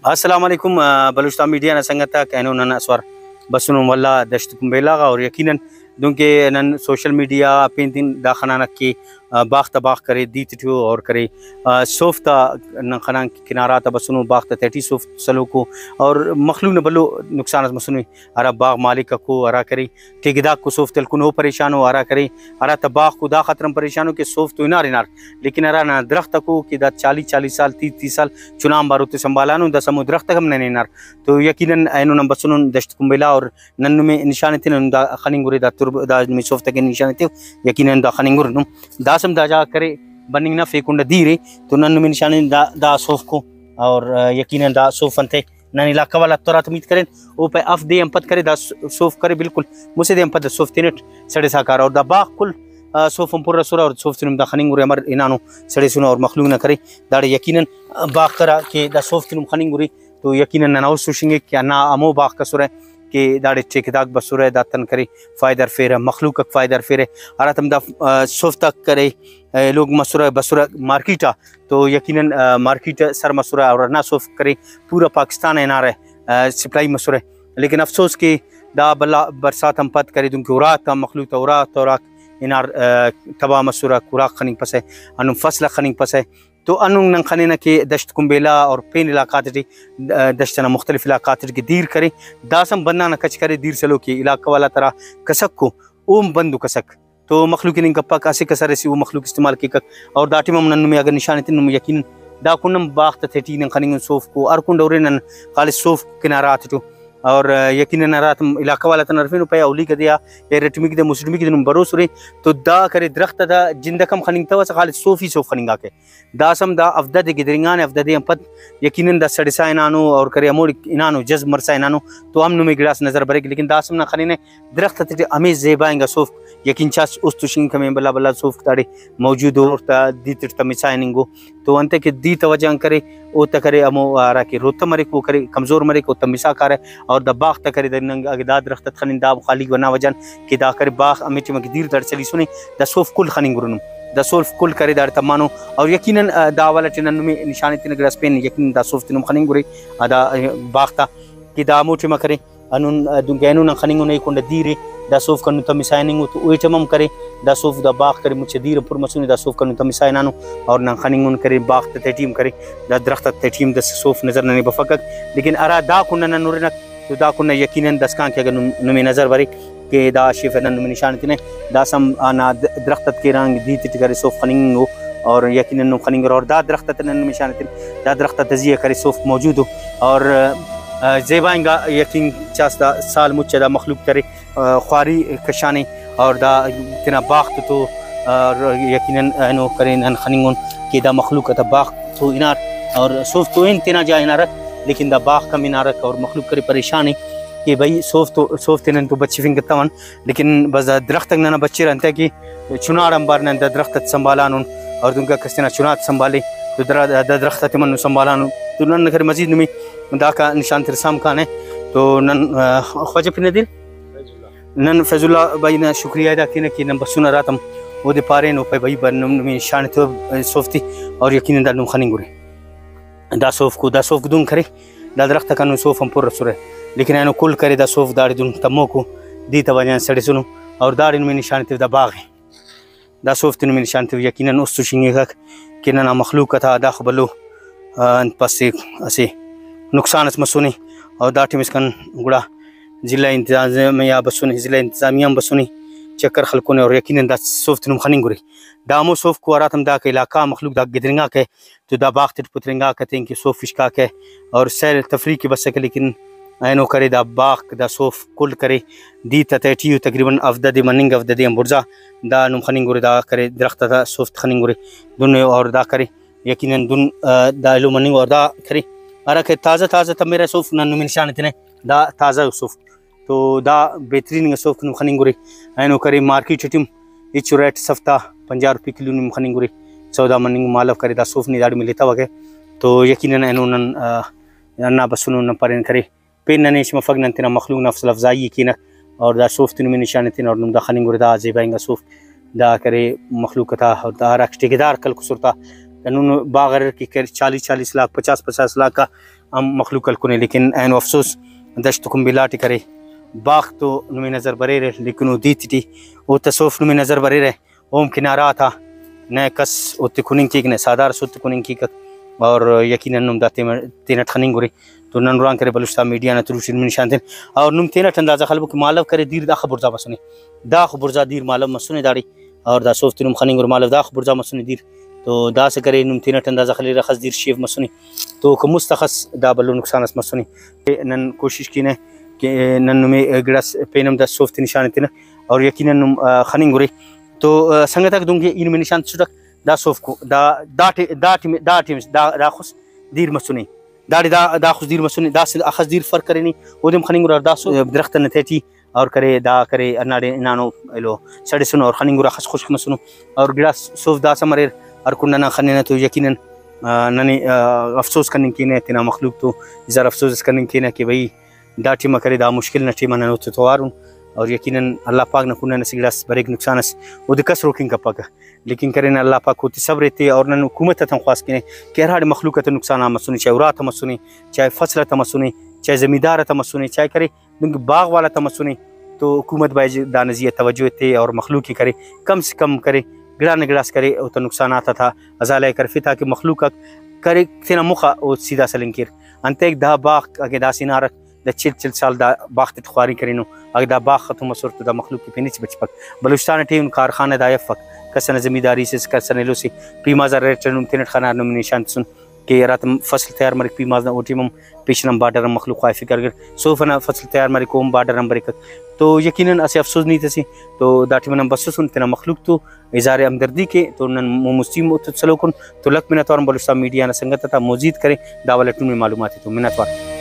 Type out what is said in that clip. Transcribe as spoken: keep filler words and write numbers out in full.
السلام علیکم، آ، بلوچستان میڈیا نا سنگت آک، اینو نن اسوار بسنن ولدا دشت کمبیلا غا، اور یقیناً دنکہ نن سوشل میڈیا آ پین تین دا خنانک کہ، آ، باغ تا باغ کرے دے تیٹو اور کرے، آ، سوفتا نن خنان کنارہ تا بسنو، باغ تا تہٹی سوفت سلوکو اور مخلوق نا بھلو نقصان اس مسنے، ہرا باغ مالک اکو ہرا کرے ٹھیکیداک کو سوفت ہلکنو او پریشانو، ہرا کرے ہرا تا باغ کو دا خاطر ہم پریشانو کہ سوفت تو ہنار ہنار، لیکن ہرا نا درخت اکو کہ دا چالیس چالیس سال، تیس تیس سال چنا آنبار اوتے سنبھالانو، داسہ ہمو درخت اک ہم ننے ہنار۔ تو یقیناً اینو نن بسنن دشت کمبیلا اور نن نمے نشان ایتنن دا خننگ ارے، دا ترب-، دا نمے سوفت اکن نشان ایتو، یقیناً دا خننگ ارے نم۔ داسہ ہم دا جاگہ کرے بننگ نا فیکنڈ دیر اے، تو نن نمے نشان ایتن دا، دا سوفکو اور، آ، یقیناً دا سوف انتے نن علاقہ والا تورا تمیت کرین، او پہ ہفت دے آن پد کرے دا س-، سوف کرے بالکل مسہ دے آن پد سوف تینٹ سڑسا کارہ اور دا باغ کل، آ، سوف آن پر ئسرہ اور سوف تینم دا خننگ ارے امر ہنانو سڑسنو اور مخلوق نا کرے داڑے یقیناً باغ کرا کہ دا سوف تینم خننگ ارے تو یقیناً ننا است ہشنگک کہ ہندا ہمو باغ ئسرہ کہ داڑے ٹھیکیداک بسرہ، داتان کرے فائدہ ہرفیرہ، مخلوق آک فائدہ ہرفیرہ۔ ہراتم دا، آ، سوفت آک کرے، ایلوک مسرہ، بسرہ مارکیٹ آ، تو یقیناً، آ، مارکیٹ سر مسرہ اور ہندا سوفک کرے پورا پاکستان آ ہنارہ، آ، سپلائی مسرہ۔ لیکن افسوس کہ دا بھلا برسات آن پد کرے دنکہ اراتا مخلوق تا ارا توراک ہنار، آ، تباہ مسرہ، اراک خننگپسہ، ہندن فصل آک خننگپسہ۔ تو ہندن نن خننہ کہ دشت کمبیلا اور پین علاقہ غاتیٹی، آ، دشت ئنا مختلف علاقہ غاتیٹی کہ دیر کرے، داسہ ہم بندغ نا کچ کرے، دیر سلوک ءِ، علاقہ والا تا ہرا کسک ءُ، اوہم بند ءُ کسک۔ تو مخلوق ہننگ کپک، اسہ کسر ئسے او مخلوق استعمال کیکک۔ اور دا ٹائم ہم نن نمے اگر نشان ایتن نم یقیناً دا کنڈ ہم باغ تا تہٹی نن خننگن سوفک ءُ، ہر کنڈ ارے نن خالص سوفک کنارہ غاتیٹو۔ اور، آ، یقیناً ہراتم علاقہ والا تا ہرفینو پائے اولیکو دے آ یا ارٹمیکو دے مسٹمیکو دے نم بروس ارے تو دا کرے درخت تا جندک ہم خننگتوسہ، خالص سوف ہی سوف خننگاکہ۔ داسہ ہم دا ہفدہ دے گدرینگانے، ہفدہ دے آن پد یقیناً دا سڑسا ہنانو اور کرے ہموڑے ہنانو، جذب مرسا ہنانو تو ہم نمے گڑاس نظر بریک، لیکن داسہ ہم نن خننہ درخت آتیٹی ہمے زیبا انگا سوفک یقین چاس است ہشنگ کمے بھلا بھلا سوفک داڑے موجود ءُ، اوفتا دے تیٹ تمسا ہننگو۔ تو انتئے کہ دے تا وجہ غان کرے، اوتا کرے ہمو ہراکہ روتہ مریک، او کرے کمزور مریک، او تمسا کارہ۔ اور دا باغ تا کرے دا نن اگہ دا درخت ات خنن، دا خالی ہندا وجہ غان کہ دا کرے باغ ہمے ٹائما کہ دیر داڑے چلیسنے، دا سوف کل خننگرنو، دا سوف کل کرے داڑے تمانو۔ اور یقیناً، آ، دا حوالہ ٹی نن نمے نشان ایتنہ گڑاس پین یقیناً دا سوف تینم خننگرے، آ، دا، آ، باغ تا کہ دا ہمو ٹائما کرے۔ ہندن دنکہ اینو نن خننگن، اے کنڈ دیر ءِ، دا سوفک ہندن تمسا ہننگو تو او ٹائم ہم کرے، دا سوف دا باغ کرے مچہ دیر آن پر مسنے، دا سوفک ہندن تمسا ہنانو اور نن خننگن کرے، باغ تا تہٹی ہم کرے، دا درخت آتا تہٹی ہم داسہ سوف نظر ننے بفکک۔ لیکن ہرا دا کنڈ آ نن ہُرنک تو دا کنڈ آ یقیناً داسکان کہ اگر نم-، نمے نظر بریک کہ دا شیف نن نمے نشان ایتنہ، داسہ ہم ہندا د-، درخت آتیکے رنگ دے تیٹ کرے سوف خننگو اور یقیناً نم خننگرہ اور دا درخت آتا نن نمے نشان ایتن، دا درخت آتا زی آ کرے سوف موجود ءُ۔ اور آ، زیبا انگا یقین چاس دا سال مچ آ دا مخلوق کرے، آ، خواری کشانے اور دا تینا باغ تو تو، آ، یقیناً اینو کرے نن خننگن کہ دا مخلوق آتا باغ تو ہنار اور سوف تو ہن تینا جا ہنارک، لیکن دا باغ کم ہنارک اور مخلوق کرے پریشان ءِ کہ بھئی سوف تو، سوف تینا تو بچفنگ کتون، لیکن بس دا درخت آک ننا بچرہ، انتئے کہ چناڑ آنبار نن دا درخت آتے سنبھالانن اور دنکہ کس تینا چنا تے سنبھالے تو درا-، دا درخت آتے منو سنبھالانن۔ تو نن کرے مزید نمے داکا نشان ترسام کانہ۔ تو نن، آ، خواجہ پن ندیر، نن فیض اللہ بھائی نا شکریہ ادا کینہ کہ نن بسنہ ہراتم اودے پارین، او پائے بھائی بن نم-، نمے نشان تو سوفتے اور یقیناً دا نم خننگرے۔ دا سوفکو، دا سوفک دن کرے، دا درخت آک ہندن سوف آن پر ئسرہ، لیکن اینو کل کرے دا سوف داڑے دن تموکو، دے تا وجہ غان سڑسنو اور داڑے نمے نشان ایتو دا باغ ءِ۔ دا سوف تے نمے نشان ایتو یقیناً است ہشنگکک کہ ننا مخلوق آتا داخہ بھلو، آ، انت پاسے اسہ نقصان اس مسنے اور دا ٹائم اسکان گڑا ضلع انتظامیہ بسنے، ضلع انتظامیہ ہم بسنے، چکر خلکنے اور یقیناً دا سوف تے نم خننگرے۔ دا ہمو سوفکو ہراتم داکہ علاقہ مخلوق دا گدرینگاکہ تو دا باغ تیٹ پترینگاکہ تینکہ سوف پشکاکہ اور سیر تفریح کہ بسکہ، لیکن اینو کرے دا باغ دا سوف کل کرے، دے تا تہٹی ءُ تقریباً ہفدہ دے مننگ، ہفدہ دے آن بڑزا دا نم خننگرے، دا کرے درخت آتا سوفت خننگرے دن ءُ اور دا کرے یقیناً دن، آ، دا ایلو مننگ اور دا کرے ہراکہ تازہ تازہ تمرہ سوف نن نمے نشان ایتنہ۔ دا تازہ ءُ سوف تو دا بہترین انگا سوفک نم خننگرے۔ اینو کرے مارکیٹ ٹی ہم ہچو ریٹ سفتا پنجاہ روپے کلو نم خننگرے، سودا مننگ مالو کرے، دا سوف نے داڑے ملتوکہ۔ تو یقیناً اینو نن، آ، ہندا بسنو نن پارین کرے پین ننے ہچ مفک، نن تینا مخلوق نا حوصلہ افزائی ءِ کینہ اور دا سوف تے نمے نشان ایتن اور نم دا خننگرے دا زیبا انگا سوف دا کرے مخلوق تا اور دا ہراکہ ٹھیکیدار کلکسر تا دنون باغ اریر کہ کر-، چالیس چالیس لاکھ، پچاس پچاس لاکھ آ ہم مخلوق ہلکنے، لیکن اینو افسوس دشت کمبی لاٹے کرے، باغ تو نمے نظر بریرہ، لیکن او دے تیٹی اوتا سوف نمے نظر بریرہ، اوم کنارہ آتا نہ کس اوتے کننگ کیک، نہ ساہدار ئس اوتے کننگ کیک، اور یقیناً نم دا تینا-، تینٹ خننگ ارے۔ تو نن ہران کرے بلوچستان میڈیا نا تھرو ٹی نم نشان تین، اور نم تینٹ اندازہ خلبو کہ مالو کرے دیر داخہ بڑزا مسنے، داخہ بڑزا دیر مالو مسنے داڑے، اور دا سوف تے نم خننگ ارے مالو داخہ بڑزا مسنے دیر۔ تو داسہ کرے نم تینٹ اندازہ خلیرہ اخس دیر شیف مسنے، تو اوکا مست اخس دا بھلو نقصان اس مسنے۔ نن کوشش کینہ کہ نن نمے گڑاس پین ہم دا سوف تے نشان ایتنہ، اور یقیناً نم، آ، خننگ ارے۔ تو، آ، سنگتاک دنکہ ای نمے نشان تسٹک، دا سوفکو، دا، دا ٹی-، دا ٹیم-، دا ٹیمس، دا، داخس دیر مسنے۔ داڑے دا، داخس دیر مسنے، داسہ اخس دیر فرق کرینے، اودے ہم خننگ ارے اور دا سوف درخت نا تہٹی اور کرے، دا کرے، ہنداڑے ہنانو ایلو سڑسنو اور خننگ ارے اخس خشک مسنو۔ اور گڑاس سوف داسہ مریر، ہر کنڈ ئنا خننہ تو یقیناً، آ، ننے، آ، افسوس کننگ کینہ تینا مخلوق تو، ازار افسوس اس کننگ کینہ کہ بھئی، دا ٹائم آ کرے، دا مشکل نا ٹائم آ نن اوتے توارون، اور یقیناً اللہ پاک نا کنڈ ئنا اسہ گڑاس بریک، نقصان ئس، اودے کس روکنگ کپکہ، لیکن کرے نن اللہ پاک اوتے صبر ایتے، اور نن حکومت آتان خواست کینہ کہ ہراڑے مخلوق آتا نقصان آ مسنے، چاہے اراتا مسنے، چاہے فصل آتا مسنے، چاہے زمیندار آتا مسنے، چاہے کرے دنکہ باغ والا تا مسنے، تو حکومت بایدے دانا زیہا توجہ ایتے اور مخلوق ئے کرے، کم سے کم کرے، گڑا نہ گڑاس کرے اوتا نقصانات آتا ازالہ ئے کرفے، تاکہ مخلوق آک کرے تینا مخ آ او سیدھا سلنگ کیر۔ انتئے دا باغ اگہ داسہ ہنارک، دا چل چل سال دا باغ تیٹ خواری کرینو، اگہ دا باغ ختم مسر تو دا مخلوق ءِ پین ہچ بچپک۔ بلوچستان ٹی ایہن کارخانہ دا افک، کس ئنا زمینداری سے، کس ئنا ایلو سے، پیماز آ ریٹ نم تینٹ خنار نم نشان تسن کہ ہراتم فصل تیار مریک پیماز نا، او ٹائم ہم پیشن آن بارڈر آن مخلوق خواہفک، اگر سوف ئنا فصل تیار مریک او ہم بارڈر آن بریک۔ تو یقیناً اسہ افسوز نا ہیت اسے، تو دا ٹائم نن بسسن تینا مخلوق تو اظہار ہمدردی کے، تو نن مون مستی متو سلوکن، تو لکھ منت وار بلوچستان میڈیا نا سنگت آتا موزیت کرے دا والا ٹونی معلومات تو۔ منت وار۔